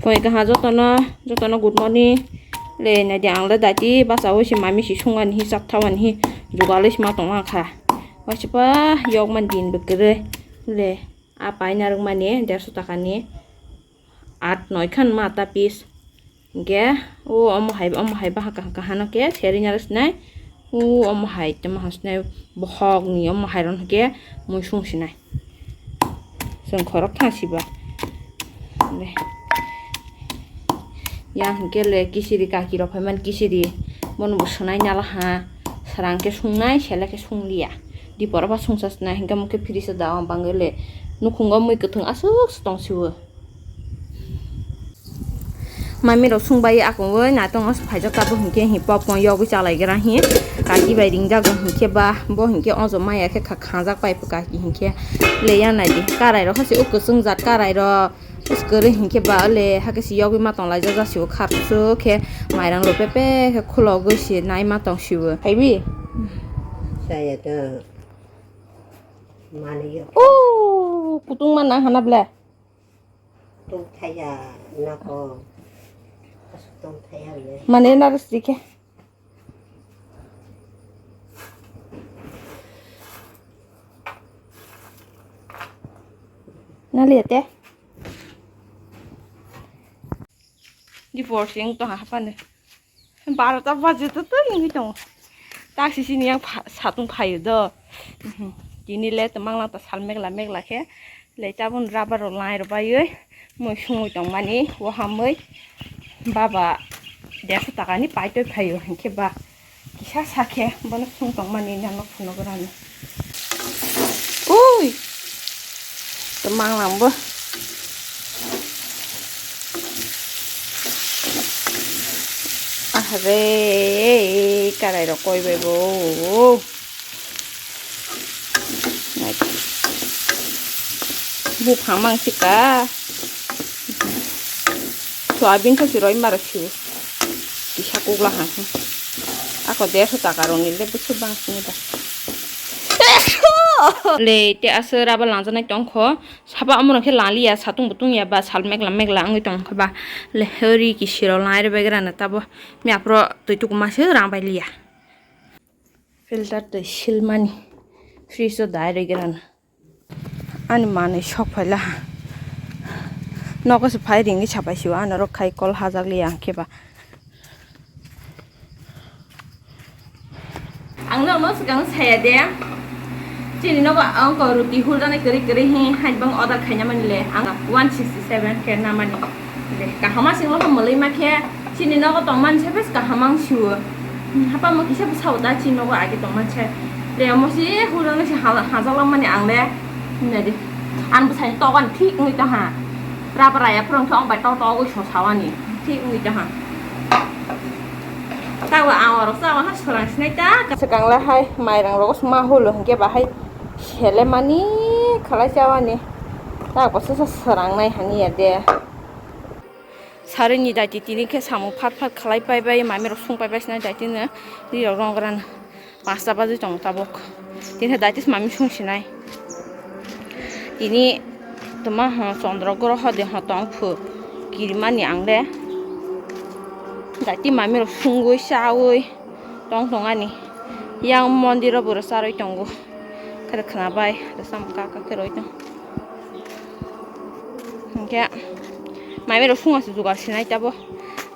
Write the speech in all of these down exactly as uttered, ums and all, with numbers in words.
Phoi kaha jotono, jotono good morning. Le naidi ang le daiti bachaui se mami se sungani hi chak thawani hi jugalwi se ma tongma kha. Waisa pa yokma din bo kwrwi. Le a paina rwkmani derso takani at noi khan ma ta piece. Hinkhe o omo hai, omo hai bahai kaham kaham no khe serwi naro sinai. O omo hai tamo ha sinai, bokhok ni omo hai rok hinkhe mui sung sinai. Chwng khorok thang siba. Yang hinkhe le kisiri kaki rok phaiman kisiri. Bono bo swnai nala ha. Srang khe sungnai, sele khe sungliya. Dipor ba sungsa sinai hinkhe mukhe fridge o da bangwi le. Nukhungo mui kwthwng aswk se tong siwo. Mami rok sung bai akungwi naitong no phaijak tabuk hinkhe hi popcorn yogwi chalai gra hi kaki bai ringjak go hinkhe ba bo hinkhe ojo maya khe kha khangjak pai kaki hinkhe le ya naidi karai rok hase o kwchwng jat karai rok kwrwi hinkhe ba le hakhe se yogwi ma tong laijak jasi o kharsu khe mairang lo pepe khe khulogwi se nai ma tong siwo haibi. Saya to mani yo. O kutung ma nang hana ble. Tongthaya nako. Asuk tongthaya le. Mane naro srikhe. Naliya te. Di porsing to hapane. Barota baje to to ngi to. Taksi sini yang pha-, satung phayo do. Mhm. Tini le to mangla ta sal megla megla khe. Le tabun rubber rok lai rok baiwi mui sungwi tongmani o hamwi baba derso takani paitoi phaio hinkhe ba kisa sakhe bono sung tongmani nano phunugurani. Ui! Twmang langbo. Ahre, karai rok koi bai bo. Buphang mang sika. Soyabin khe chiroi maro siu. Kisa kukla hang. Ako derso taka roni le bwswk bang sini da. Le te aswk rubber langjaknai tongkho. Saba omo rok khe laliya satung butung ya ba sal megla megla wngwi tongkha ba. Le hori kisiro lai rw begra na tabo. Mi aphro twi tuku mase rang bai liya. Filter twi silmani fridge o dai rwgwrano. Ani manwi sok phaila ha. Nogo se phai ringwi sapai sio, ano rok khai kol hajak liya hwnkhe ba. Ang nono swkang saya de. Chini nogo ang ko ruti hulrani kwrwi kwrwi hi hai bang order khaina mani le ang one sixty seven khe na mani. De, kaham aswk no mwlwi ma khe chini nogo tong mani se bes kaham ang sio. Hapa mo kisa bwsa da chini nogo age tong mani se. De, omo se hurano se hala-, hajalak mani ang de. Nai de. Ang bwsai togan thik wngwi tong ha. Rubber raya phwrwng khe ong bai to to oi song sawani. Thik wngwi tong ha. Tabo ang oro chawa ha swrang sinai ta. Swkang le hai mairang rogo sma hulo hinkhe bahai sele mani khalai chawani. Ta ko se swrang nai hani ya de. Sarini daiti tini khe samung phat phat khalai pai bai, mami rok sung pai bai sinai daiti no ri rok rong gran pasta bajwi tongo tabuk. Tini khe daiti se mami sung sinai. Tini toma ho chondro groho de ho tong phu kirimani ang le. Daiti mami rok sungwi chawi tong tong ani. Yang mondir o bwrwi charwi tongo. Khe khwna bai rwchapmung kha kha khe rwi tong. Hinkhe mami rok sung ase jugar sinai tabo.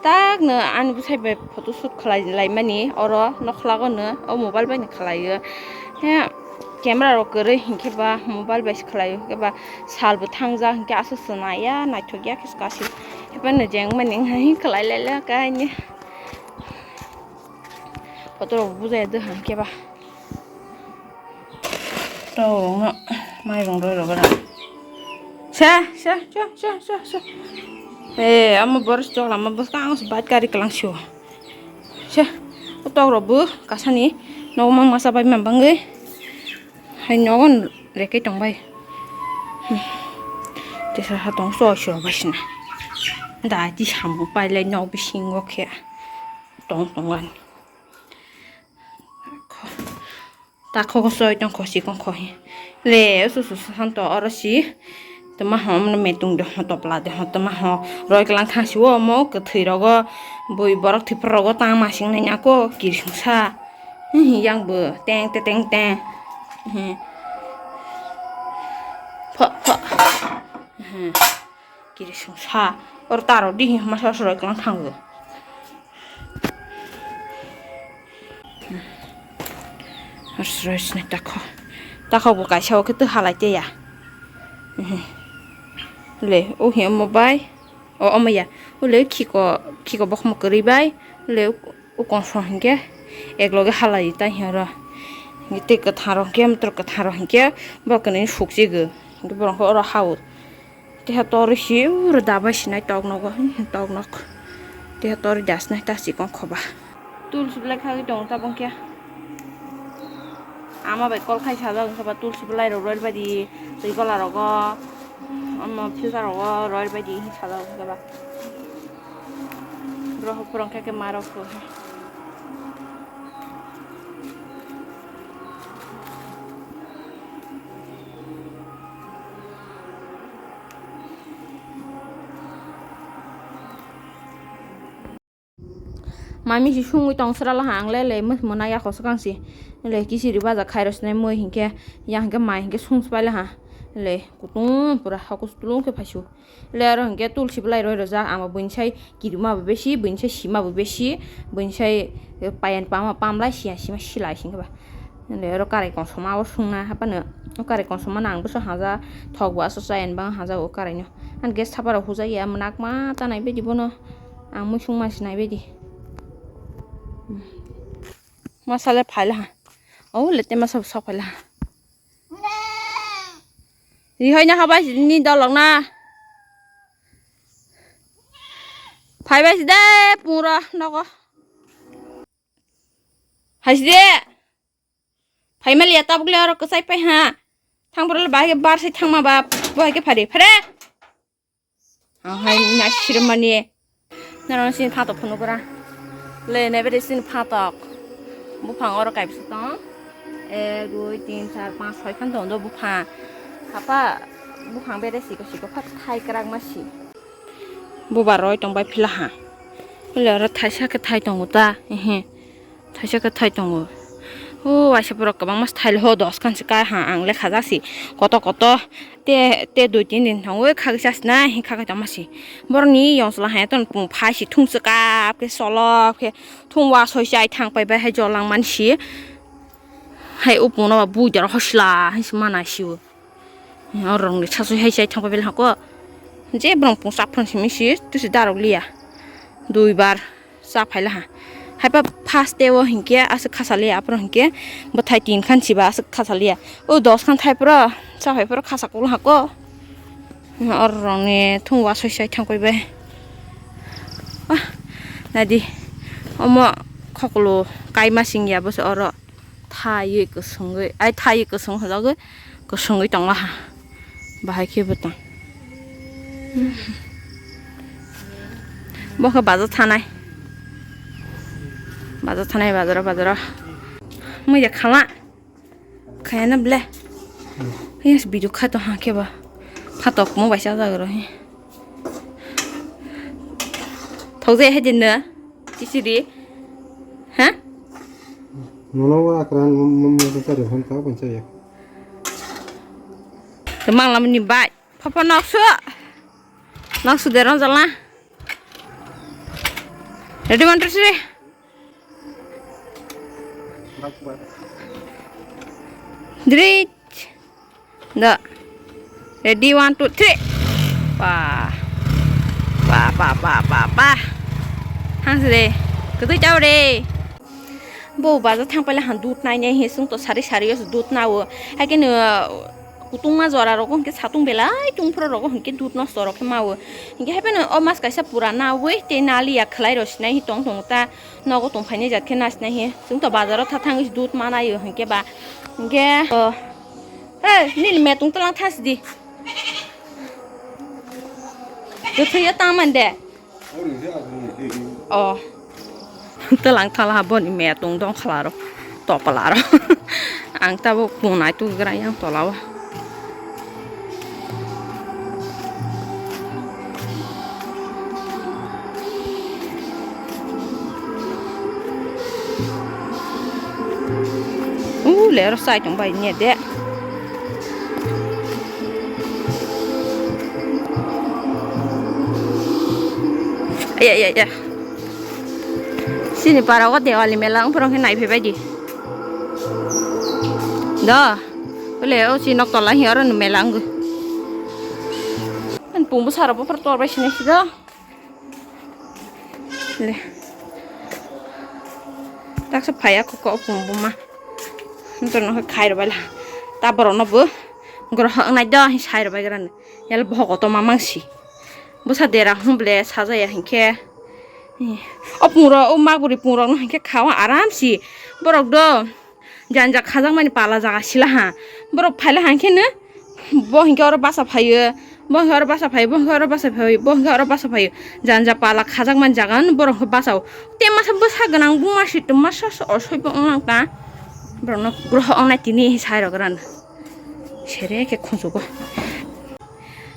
Tak no ani bwsai bai photo shoot khlai lai mani oro nokhlago no o mobile bai no khlai o. He camera rok kwrwi hinkhe ba mobile bai se khlai o hinkhe ba sal bo thangjak hinkhe aswk se naiya naithok ya khe se kasi. Hepai no jeng mani wngkha hi khlai lai le kainwi. Photo rok bujai do hinkhe ba. Tao rokno mairung roi rok gana. Se, se, se, se, se, se. Eh, amo boris chok lama bwskang se bike gari kalang sio. Se, o tok rok bo kasani nogo mang masa bai mang bangwi. Hai nogo reke tong bai. Hmm. Tesa ha tong so sio bai sina. Da ti samung pai lai nok bisingo khe. Tong tong ani. Takho ko soi tong kho si kong kho hi. Le, usu su su han to oro si. Tama ho, mano metung de ho, topla de ho, tama ho, roi klang thang si o, mo kwthwi rogo, bui borok thwipra rogo, tang masing nai nako, kirsingsa. Hihi, yang bo, teng, te, teng, teng. Hihi. Pho, pho. Hihi. Kirsingsa. Or taro di, masa sroi klang thango. Rwsnai takho. Takho bo kaisa o khe twi halai tei ya. Le, o hi omo bai. O, omo ya. O le khiko, khiko bokhmo kwrwi bai. Le, o konsong hinkhe ek loge halai ta hi oro. Hinkhe tei kwthang rok hinkhe, motor kwthang rok hinkhe borok kwnwi sukchigo. Hinkhe borok khe oro ha o. Teha torwi si uro dabai sinai tok nogo, tok nok. Teha torwi das nai ta chikon khoba. Tulsi belai khagwi tongo tabuk khe. Ama bai kol khai sajak wngkha ba tulsi belai rok roi bai di twi gola rogo. Omo filter rogo roi bai di sajak wngkha ba. Bro hopor wngkha khe ma rok. Mami si sungwi tong sra laha ang le le mwnai ya khosok ang si le kisiri baja khairo sinai mui hinkhe yang hinkhe mai hinkhe sung spai laha le kutung pura hokus tulung khe phaisu. Le aro hinkhe tulsi belai roi rojak, ama buini sai kirima bo besi, buini sai sima bo besi, buini sai, eh, payan pama pamlai siya sima silai singkhe ba. Le aro karai kongsoma o sungna hapano, o karai kongsoma no ang bwsa haja, thok bo aswk chaya ni bang haja o karai no. Ani gas thapa rok huja ya, mwnakma tanai bedi bono, ang muisung ma sinai bedi. Masa le phaila ha, o le te masa bo sok phaila ha. Rihoi na habai ni dolok na. Phaibai si de pura nogo. Hai si de. Phaimaliya tabuk le oro kwchai pai ha. Thang boro le bahai khe bar sai thangma ba bahai khe phari phare. Ang hai na sirmani. Norok sini phatok phunukura. Le, nai bere sini phatok. Buphang oro kaibisa tong. Ek, dui, tin, char, panch, soi khan tong do buphang. Hapa buphang bere siko siko phat thai kwrak ma si. Bubar roi tong bai phila ha. Le oro thaisa khe thai tongo ta. Ehe. Thaisa khe thai tongo. O waisa borok kwbangma thai le ho dos khan se kai ha ang le kha jak si. Koto koto te, te dui tin din thangwi khagwi chasi nai hi khagai tongma si. Borok ni yong chwla hai ton pung phai si thung chwkap khe cholok khe thung wa soi chai thang pai bai hai jol lang man si. Hai o pung no ba bui daro hosla hai se mana si o. Oro rong ni sasui hai chai thang pai bai hako. Je borok pung chap phan simi si tu si darok liya. Dui bar. Cha phaila ha. Haiba first day o hinkhe aswk khasaliya, aphuru hinkhe bwthai tin khan siba aswk khasaliya. O dos khan thai phuru cha phai phuru khasa kulu hako. Oro rokni thung wa soi soi thang koi bai. Ah, nadi. Omo khokolo kaima singya bwsa oro. Thaiwi kwswngwi, ai thaiwi kwswng hwlagwi kwswngwi tongma ha. Bahai khe bwtang. Bo khe bazar thanai. Bazar thanai, bazaro, bazaro. Muiya khala. Khayana ble. Yes, bidu khato ha khe ba. Phatok mo bai cha jagro he. Thokjai hai dinna. Chisiri. Ha? Nono wa akran mum mum mum ta re hon ta pon cha ya. Temang lam ni bai. Papa noksu. Noksu deron jala. Ready man siri. Dri. Da. Ready, one, two, three. Pa. Pa, pa, pa, pa, pa. Hang se de. Kedui chao de. Bo bazar thang paila han dut nai nai he sung to sari sari os dut na o. Hai ke no kutung ma jora rogo hingke satung belai tung phro rogo hingke dut nosto rok khe ma o. Hingke hai phano o mas kaisa pura na o te nali ya khlai ro sinai hi tong tong ta. Nogo tongphaini jat khe nasinai he. Chwng to bazaro tha thangwi dut manaio hinkhe ba. Hinkhe, oh. Hey, nini metung twlang thasidi. Kwthwiyo tangmani de. Oh. Twlang thala boni metung dong khalaro. Topalaro. Ang tabuk punai tugra yang tolao. Le oro chai tong bai ne de. Aya, aya, aya. Sini para o Dewali mela wngphuru khe naiphai bai di. Do. Bole o si nok tola hi oro no mela wngwi. An pungbo sara bo phar tor bai sini si do. Le. Taksa phai ako ko pungbo ma. Nto no khai ro bai la. Ta borok no bo. Goro hok nai do hi sai ro bai gran. Yal bohok koto ma mangsi. Bwsa dera hwnble sajaya hinkhe. O pungrok, o maguri pungrokno hinkhe khawa aramsi. Borok do janja khajakmani pala jaga sila ha. Borok phaila ha hinkhe no bo hinkhe oro basa phaio. Bo hinkhe oro basa phaio, bo hinkhe oro basa phaio, bo hinkhe oro basa phaio. Janja pala khajakmani jaga no borok hinkhe basao. Te masa bwsa gwnang buma si tongma sa sa osoi bo wng ta. Borokno groho wngnai tini sai rok ran. Sere khe khunjugo.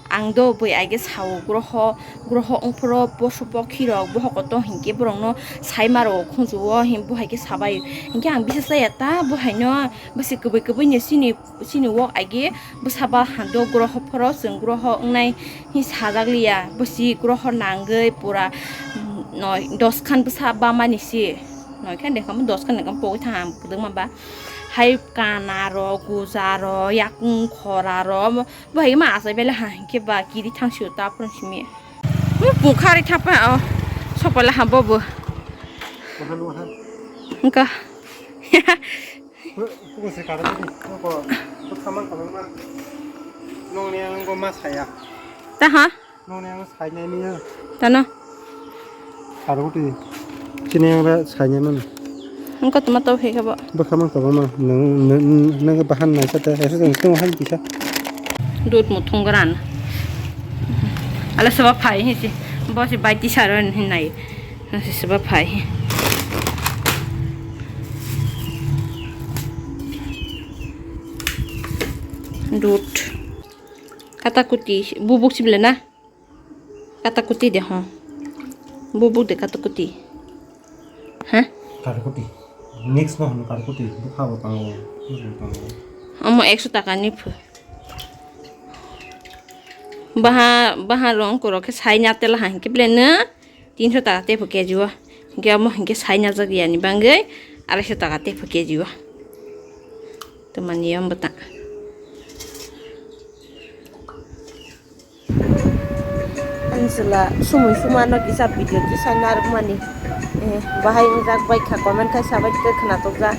Ang do bui aige sao groho, groho wngphuru posu pokhi rok bohok koto hinkhe borokno saima rwo khunjuo hin bo hai khe sabai. Hinkhe ang bisa chaya ta bo haino bwswi kwbwi kwbwi ni chini, chini wok aige bwsa ba hando groho phoro chwng groho wngnai hin sajak liya bwswi groho nangwi pura noi dos khan bwsa ba mani si noi khan de khamu dos khan de khamu pogwi thang ang kwdwkma ba hai kana rok guja rok yakung khora rok. Bo hai ma asai bele ha hinkhe ba kiri thang sio ta phone simi. Hm, pungkhari thapa o. Sopala ha bobo. Wahan, wahan. Engka. Pu-, pung se kara tadi. Noko, bukhaman kamang ma. Nong ne ang go ma saya. Ta ha? Nong ne ang sai nai mi ya. Tano. Karukuti. Chini yang ra sainai mano. Engko toma to phika bo. Bwkha mang kwbangma. Nwng, nwng, nwng bahan naisa te. Eso tong tong han kisa. Dut muthung gran. Ala seba phai hinsi. Bo si bai tisa ro hinai. Nasi seba phai. Dut. Katakuti. Bubuk sibla na. Katakuti de ho. Bubuk de katakuti. Ha? Katakuti. Mix no hono katakuti. Bukha bo tango. Bukha bo tango. Omo ekso taka ni phu. Baha, baha rong koro khe sai na tela han khe ble na. Tinso taka te phu keji o. Hinkhe omo hinkhe sai na jak yani bangwi. Araiso taka te phu keji o. Tamani yom bata. Ang chwla sumui sumano kisa video kisa narwkmani, eh, bahai wngjak bai kha, comment kaisa bai tei khwnatok jak.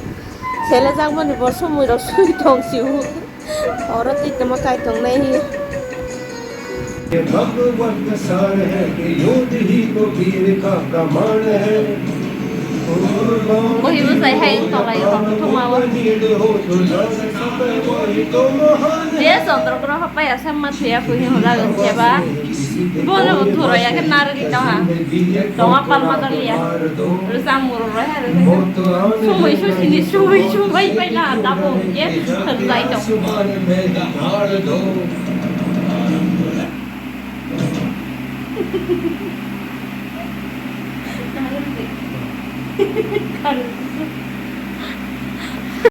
Sele jak mani bo sumui rok sui tong si u. Oro twi tongma kai tong nai hi. ये भगवान का सार है कि युद्ध ही तो वीर का प्रमाण है। Bohi bwsai hai wng tong lai o, tongma o. Je Chandra Groho paya se ma thuya phui hwnjak wng khe ba. Bono bo thuro ya khe narwgwi tong ha. Tongma palma dol ya. Rwchap muru rw hai rw khe. Sumui su sini sumui sumui pai na tabo hwn khe thwk jai tong.